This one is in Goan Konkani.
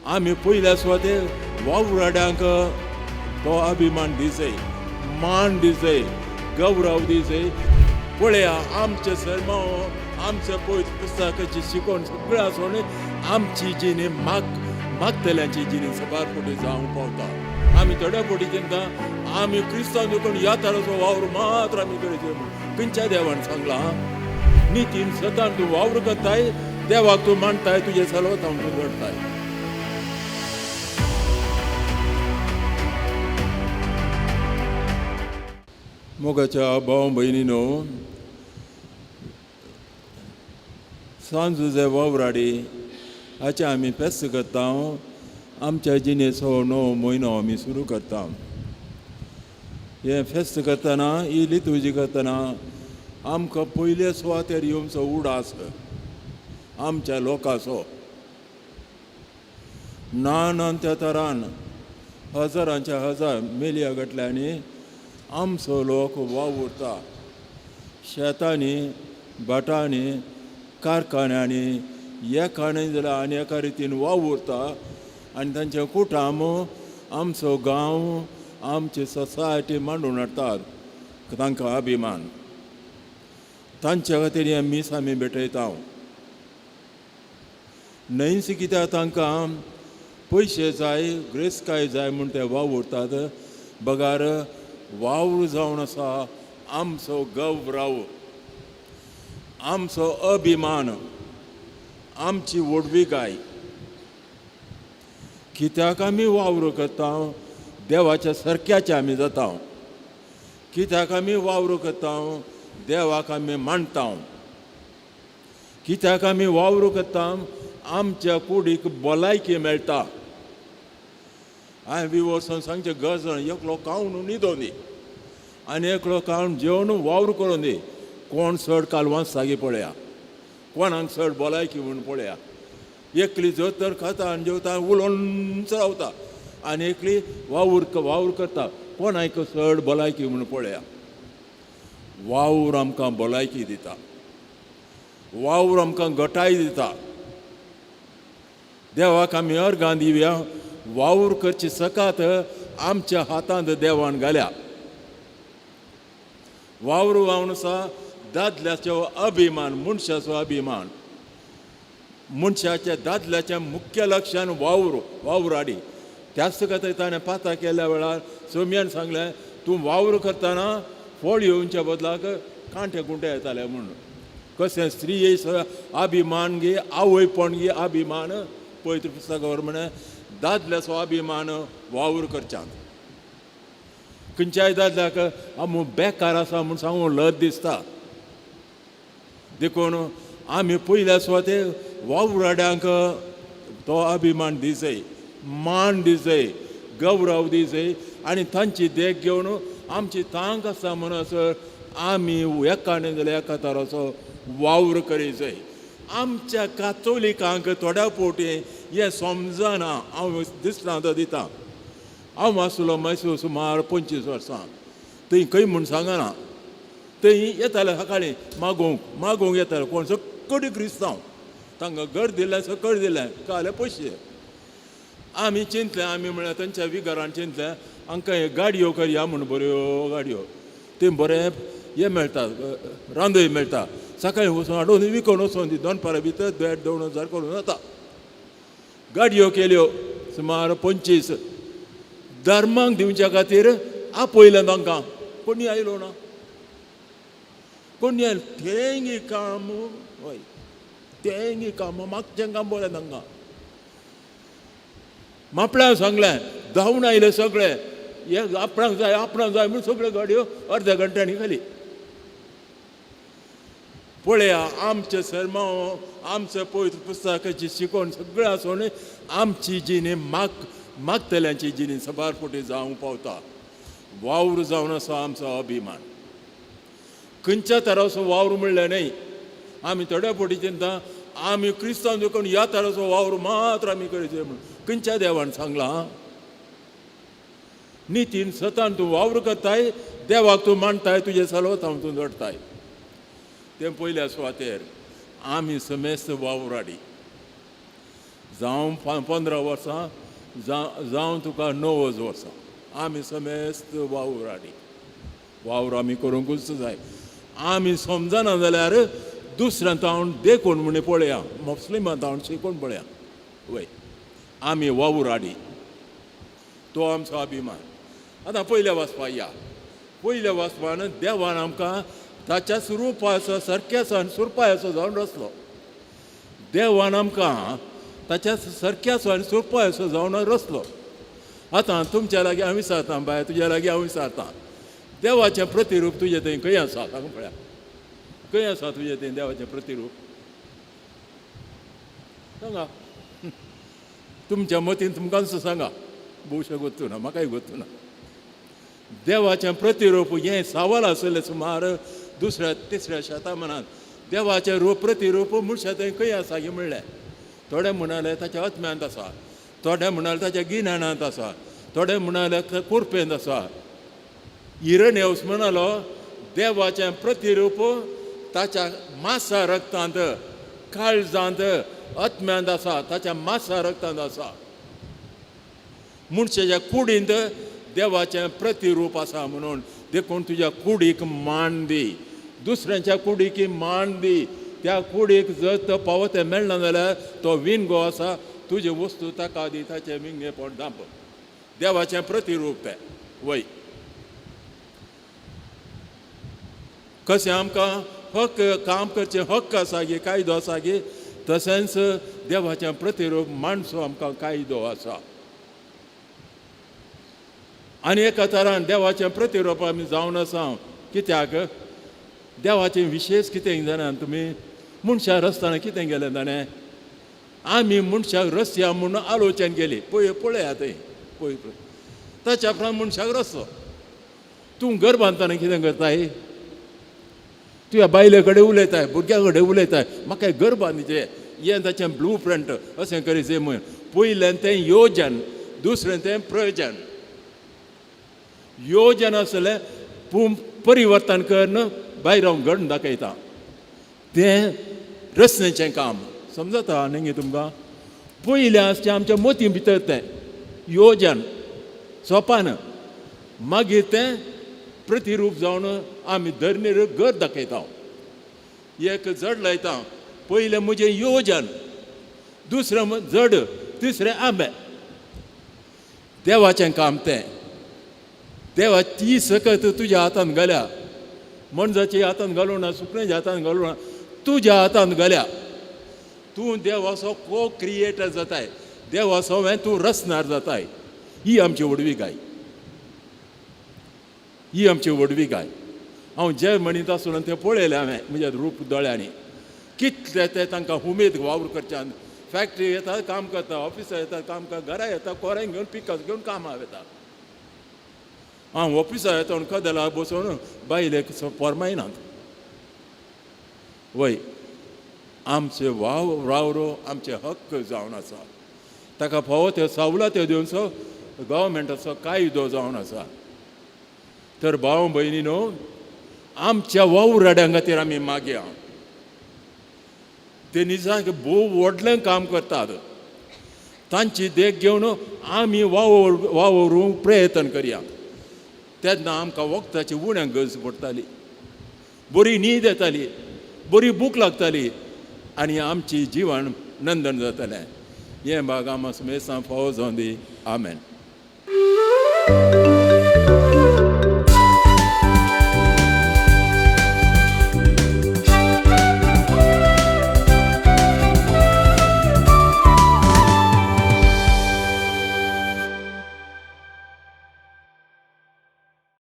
आमी पयल्या सुवातेर वावराड्यांक तो अभिमान दिसय, मान दिसय, गौरव दिसय. पळया आमचे सरमाव, आमचे पवित्र पुस्तकाची शिकवण सगळें आसून आमची जिणी मागतल्यांची जिणी सबार फुडें जावंक पावता. आमी थोड्या फावटी चिंता आमी क्रिस्तांव देखून ह्या तराचो वावर मात्र आमी करीत म्हूण. खंयच्या देवान सांगलां? नितीन सतान तूं वावर करताय, देवाक तूं मानताय, तुजें सलवत हांव तूं जोडटाय. मोगाच्या भाव भयणीनो, सांजुजे वावराडी हाचें आमी फेस्त करता. आमच्या जिणेचो णव म्हयनो आमी सुरू करता. हें फेस्त करतना, ही लितुजी करतना आमकां पयले सुवातेर येवचो उडास आमच्या लोकांचो. ना त्या तरान हजारांच्या हजार मेलिया गटल्यांनी आमचो लोक वावुरता. शेतांनी, भाटांनी, कारखान्यांनी एका न्हय जाल्यार आनी एका रितीन वावुरता आनी तांचें कुटाम आमचो गांव, आमची सोसायटी मांडून हाडटात. तांकां अभिमान, तांच्या खातीर हें मीस आमी भेटयता. न्हयच कित्याक तांकां पयशे जाय, ग्रेसकाय जाय म्हूण ते वावुरतात. बगार वावर जावन आसा आमचो गौरव, आमचो अभिमान, आमची व्हडविकाय. कित्याक आमी वावर करता? देवाच्या सारक्याचे आमी जाता. कित्याक आमी वावर करता? देवाक आमी मानता. कित्याक आमी वावर करता? आमच्या कुडीक भलायकी मेळटा. हांवें बी वचोन सांगचें गरज ना. एकलो खावन न्हिदोन दी आनी एकलो खावन जेवन वावर करून दी. कोण चड कालवां सागी पळया, कोणाक चड भलायकी म्हूण पळया. एकली जर तर खाता आनी जेवता, उलोवन रावता आनी एकली वावर वावर करता. कोणाक चड भलायकी म्हूण पळया. वावर आमकां भलायकी दिता, वावर आमकां गटाय दिता. देवाक आमी अर्गां दिवया. वावर करची सकात आमच्या हातांत देवान घाल्या. वावर वावन आसा दादल्याचो अभिमान, मनशाचो अभिमान. मनशाच्या दादल्याच्या मुख्य लक्षान वावर, वावराडी. त्याच खातीर ताणें पाता केल्या वेळार सोम्यान सांगलें, तूं वावर करतना फळ येवच्या बदलाक कांटे कुंटे येताले म्हूण. कशें स्त्रिये अभिमान गे, आवयपण गे अभिमान. पवित्र पुस्तकावर म्हणे दादल्याचो अभिमान वावर करच्याक. खंयच्याय दादल्याक आमी बेकार आसा म्हूण सांगूंक लज दिसता. देखून आमी पयल्या सुवातेर वावराड्यांक तो अभिमान दिसय, मान दिसय, गौरव दिसय आनी तांची देख घेवन आमची तांक आसा म्हणसर आमी एका न्हय जाल्यार एका तराचो वावर करीत. आमच्या कातोलिकांक थोड्या फावटी हें समजना. हांव दिसलां तो दिता. हांव आसलो मैसूर सुमार 25 वर्सां. थंय खंय म्हूण सांगना, थंय येताले सकाळीं मागोवंक, मागोवंक येताले कोण सकडी क्रिस्तांव. तांकां घर दिलें, सकळ दिलें, काले पयशे. आमी चिंतलें, आमी म्हळ्यार तांच्या विगारान चिंतलें हांकां हे गाडयो करया म्हूण. बऱ्यो गाडयो, थंय बरें हें मेळटा, रांदय मेळटा. सकाळीं वचून हाडून विकोन वचोन दी, दोनपारां भितर 1.5-2 हजार करून जाता. गाडयो केल्यो सुमार 25. धर्माक दिवच्या खातीर आपयलें तांकां. कोणी आयलो ना, कोणी आयलो तेंगी काम. हय, तेंगी काम मागचें काम बरें तांकां. मापळ्यां सांगलें, धांवून आयले सगळे. हे आपणाक जाय, आपणाक जाय म्हूण सगळ्यो गाडयो अर्द्या घंट्यांनी खाली. पळया आमचें सरमाव, आमचें पवित्र पुस्तकाची शिकवण सगळें आसून आमची जिणी मागतल्यांची जिणी सबार फावटी जावंक पावता. वावर जावन आसा आमचो अभिमान. खंयच्या तराचो वावर म्हणलें न्हय. आमी थोड्या फावटी चिंता आमी क्रिस्तांव देखून ह्या तराचो वावर मात्र आमी करीत म्हूण. खंयच्या देवान सांगलां? नितीन सतान तूं वावर करताय, देवाक तूं मानताय, तुजें सलवत हांव तूं जोडटाय. तें पयल्या सुवातेर आमी समेस्त वावराडी. जावं 15 वर्सां, जावं तुका 90 वर्सां, आमी समेस्त वावराडी. वावर आमी करूंकूच जाय. आमी समजना जाल्यार दुसऱ्यां तावन देखून म्हण पळया, मुस्लिमां तावन शिकून पळया. वय, आमी वावराडी, तो आमचो अभिमान. आतां पयल्या वाचपा या. पयल्या वाचपान देवान आमकां ताच्याच रुपाचो सारक्याचो आनी सुरपायाचो जावन रचलो. देवान आमकां ताच्या सारक्याचो आनी सुरपायाचो जावन रचलो. आतां तुमच्या लागीं हांव विचारतां, बाय तुज्या लागीं हांव विचारतां, देवाचें प्रतिरूप तुजें थंय खंय आसा? सांग पळया, खंय आसा तुजें थंय देवाचें प्रतिरूप? सांगा, तुमच्या मतीन तुमकांच सांगा, भोवशा गोत्तू ना, म्हाकाय गोत्तू ना. देवाचें प्रतिरूप हें सवाल आसलें सुमार दुसऱ्या तिसऱ्या शतमानांत. देवाचें रूप प्रतिरूप मनशा थंय खंय आसा की म्हणलें. थोडे म्हणाले ताच्या आत्म्यांत आसा, थोडे म्हणाले ताच्या गिन्यानांत आसा, थोडे म्हणाले कुरपेंत आसा. इरनेवस म्हणालो देवाचें प्रतिरूप ताच्या मासा रक्तांत, काळजांत, आत्म्यांत आसा, ताच्या मासा रक्तांत आसा. मनशाच्या कुडींत देवाचें प्रतिरूप आसा. म्हणून देखून तुज्या कुडीक मान दी, दुसऱ्यांच्या कुडीक मान दी. त्या कुडीक जर तो पावो तें मेळना जाल्यार तो विणगो आसा, तुजे वस्तू ताका दी, ताचें विंगेपण धांप. देवाचें प्रतिरूप तें. वय, कशें आमकां हक्क काम करचें हक्क आसा गे, कायदो आसा गे, तशेंच देवाचें प्रतिरूप माणसो आमकां कायदो आसा. आनी एका तरान देवाचें प्रतिरूप आमी जावन आसा. कित्याक देवाचें विशेश कितें जाणा तुमी? मनशां रस्ताना कितें गेलें जाणें? आमी मनशाक रस्त्या म्हूण आलोचन केली. पळय पळया थंय पळय, ताच्या उपरांत मनशाक रस्तो. तूं घर बांदतना कितें करताय? तुज्या बायले कडेन उलयताय, भुरग्यां कडेन उलयताय, म्हाका घर बांदचें, हें ताचें ब्लू प्रिंट अशें करीचें म्हूण. पयलें तें योजन, दुसरें तें प्रयोजन. योजन आसलें पूण परिवर्तन करून भायर हांव घडून दाखयता, तें रचनेचें काम. समजता न्ही तुमकां? पयलें आसचें आमच्या मोती भितर तें योजन सोपान, मागीर तें प्रतिरूप जावन आमी धरणीर घर दाखयता. एक जड लायता, पयलें म्हजें योजन, दुसरें जड, तिसरें आंबे. देवाचें काम तें. देवा ती सकत तुज्या हातान घाल्या, मनजाच्या हातान घालूं ना, सुकण्याच्या हातान घालूं ना, तुज्या हातान घाल्या. तूं देवाचो को क्रिएटर जाताय, देवाचो हें तूं रचणार जाताय. ही आमची व्हडवीकाय, ही आमची व्हडवीकाय. हांव जे म्हणीत आसलो तें पळयलें हांवें म्हज्या रूप दोळ्यांनी. कितले ते तांकां उमेद वावर करच्यान. फॅक्टरी येता काम करता, ऑफिसां येता काम करता, घरा येता कोरें घेवन पिकअप घेवन कामां वता. हांव ऑफिसा येता म्हणून कदेला बसोवन बायलेक फॉर्मायनात. वय, आमचे वाव वावरो आमचे हक्क जावन आसा, ताका फावो त्यो सवलत्यो दिवचो गव्हर्मेंटाचो कायदो जावन आसा. तर भाव भयणी न्हू, आमच्या वावराड्यां खातीर आमी मागया. ते निजाक भोव व्हडलें काम करतात, तांची देख घेवन आमी वावरूंक प्रयत्न करया. तेन्ना आमकां वखदाची उण्यांक गरज पडटाली, बरी न्हीद येताली, बरी भूक लागताली आनी आमची जिवन नंदन जातालें. हें भाग आमकां मेसां फावो जावं दी. आमेन.